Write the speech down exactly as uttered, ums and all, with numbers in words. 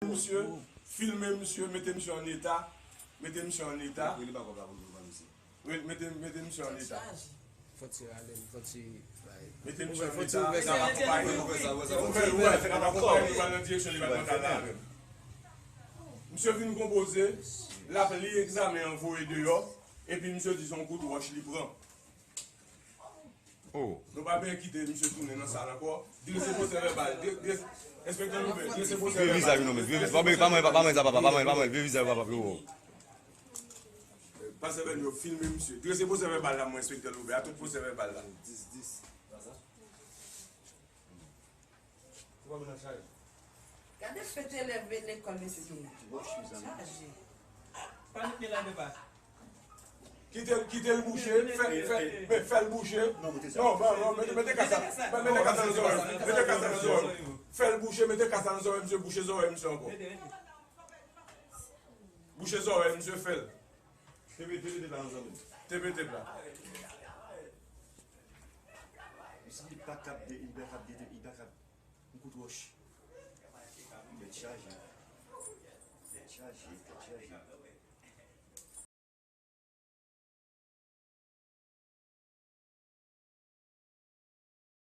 Misye, filme misye, mete misye an eta, mete misye an eta. Mete, mete misye an eta. Fò ti rale, fò ti, like, mete misye an eta. Fò ti ouvè sa. N ap akonpaye nou, n ap akonpaye nou nan direksyon depatmantal la avè m. Misye vin konpoze, l ap li egzamen an voye deyò, epi misye di se yon kout wòch li pran. Oh. Nou pa bezwen kite misye tounen nan sal ankò. Drese pwosè vèbal. Dre-, dre-, enspektè Loubè, drese pwosè vèbal. Vye vizaj ou non, men. Vye vizaj. Pa mwen, pa mwen, pa mwen sa, papa. Pa mwen, pa mwen. Vye vizaj, papa, pli wo. Pase vè yo, filme misye. Drese pwosè vèbal la, mwen, enspektè Loubè. A tout pwosè vèbal la. Gade fete elèv lekòl mesye. Chaje. Pa met men la depa. Kite l, kite l bouche, fè, fè, men fè l bouche. Non, non, non, mete, mete kasa. Mete kasa nan zòrèy. Mete kasa nan zòrèy. Fè l bouche, mete kasa nan zòrèy misye, bouche zòrèy misye ankò. Bouche zòrèy misye, fè l. Tepe, tepe tèt la nan zòrèy. Tepe tèt la. Misye li pa kab de, li pa kab de, li pa kab. Yon kout wòch. Tèt chaje. Tèt chaje, tèt chaje.